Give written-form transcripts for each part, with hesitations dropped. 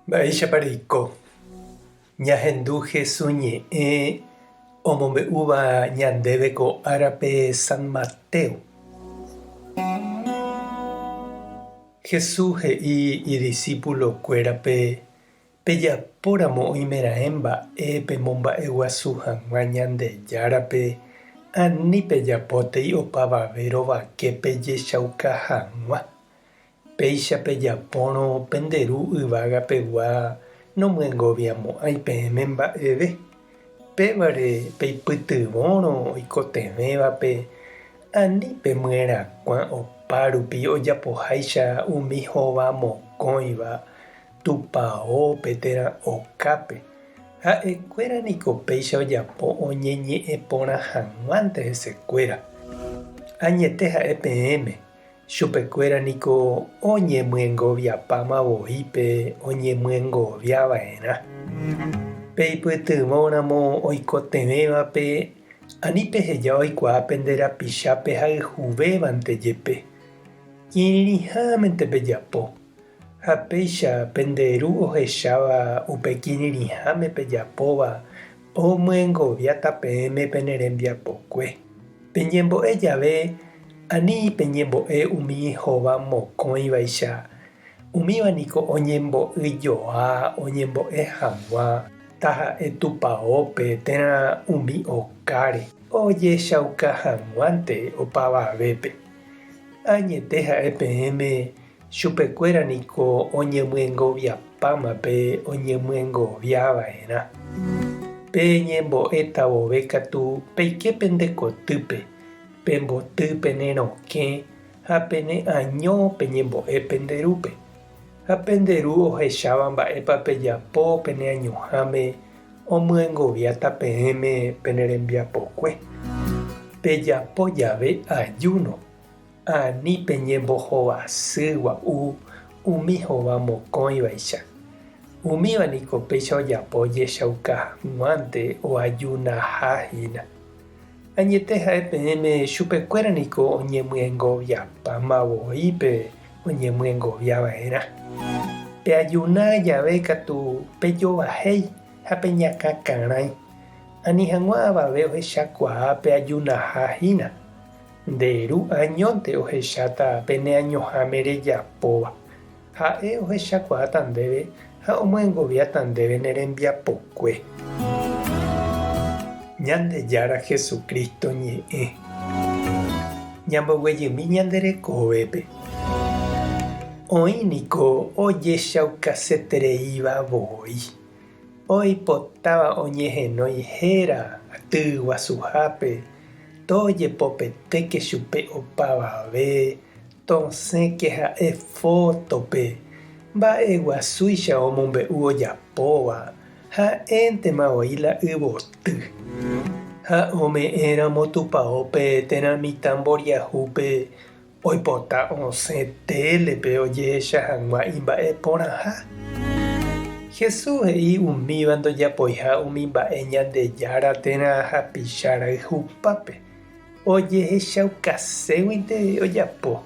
Mba'éichapa reiko? Ñahendu Jesús ñe'ẽ omombe'úva ñandéve ko árape San Mateo. Jesús he'i idisípulokuérape, Pejapóramo oimeraẽ mba'e pemomba'eguasu hag̃ua Ñandejárape, ani pejapótei opavave rovake pejechauka hag̃ua. Péicha pejapórõ pende Ru yvága pegua nomyengoviamo'ãi peẽme mba'eve. Pévare peipytyvõrõ oikotevẽvape, ani pemyerakuã opárupi ojapoháicha umi hova mokõiva tupaópe térã okápe. Ha'ekuéra niko péicha ojapo oñeñe'ẽ porã hag̃uánte hesekuéra. Añete ha'e peẽme, Chupekuéra niko oñemyengoviapáma voi pe oñemyengovia va'erã. Peipytyvõ ramo oikotevẽvape, ani peheja oikuaa pende rapicha pehayhuvévante jepe. Kirirĩhámente pejapo, ha péicha pende Ru ohecháva upe kirirĩháme pejapóva omyengoviáta peẽme pene rembiapokue. Peñembo'e jave, ani peñembo'e umi hova mokõivaicha, umíva niko oñembo'y joa oñembo'e hag̃ua taha'e tupaópe térã umi okáre, ojechauka hag̃uánte opavavépe. Añete ha'e peẽme, chupekuéra niko oñemyengoviapáma pe oñemyengoviava'erã. Peñembo'éta vove katu peike pende kotýpe, pemboty pene rokẽ ha pene año peñembo'e pende Rúpe. Ha pende Ru ohecháva mba'épa pejapo pene añoháme omyengoviáta peẽme pene rembiapokue. Pejapo jave ajúno, Ani peñembohovasy gua'u umi hova mokõivaicha. Umíva niko péicha ojapo ojechauka hag̃uánte oajunaha hína. Añete ha'e peẽme chupekuéra niko oñemyengoviapáma voi pe oñemyengovia va'erã. Peajuna jave katu pejovahéi ha peñakãkarãi, ani hag̃ua avave ohechakuaa peajunaha hína. Nde Ru añónte ohecháta pe ne añoháme rejapóva. Ha'e ohechakuaáta ndéve ha omyengoviáta ndéve ne rembiapokue. Ñandejára Jesucristo ñe'ẽ. Ñamboguejymi ñande rekovépe. Oĩ niko ojechaukasetereíva voi. Oipotáva oñehenói héra aty guasuhápe, tojepopetéke chupe opavave, tosẽke ha'e fótope, mba'eguasúicha omombe'u ojapóva, ha'éntema voi la yvoty. Ha ome'ẽramo tupaópe térã mitã mboriahúpe Oipota osẽ télepe ojehecha hag̃ua imba'e porãha. Jesús he'i umíva ndojapoiha umi mba'e Ñandejára térã hapicha rayhupápe, ojehechaukaséguinte ojapo.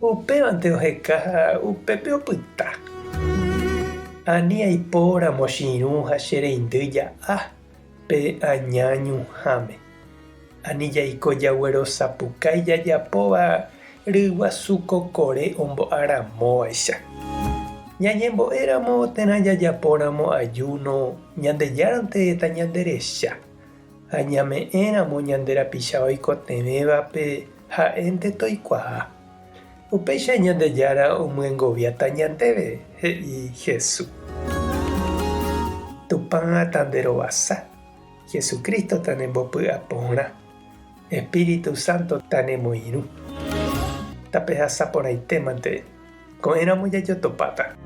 Upévante oheka ha upépe opyta. Ani aipóramo che irũ ha che reindy ja'a pe aña ñuhãme. Ani jaiko jaguerosapukái jajapóva ryguasu kokore ombo'aramóvaicha. Ñañembo'éramo térã jajapóramo ajúno Ñandejárante tañanderecha, ha ñame'ẽramo ñande rapicha oikotevẽvape ha'énte toikuaa. Upéicha Ñandejára omyengoviáta ñandéve, he'i Jesús. Tupã tanderovasa. Jesucristo tanembopy'aporã, Espíritu Santo tanemoirũ. Tapehasa porãite mante, ko'ẽramo jajotopáta.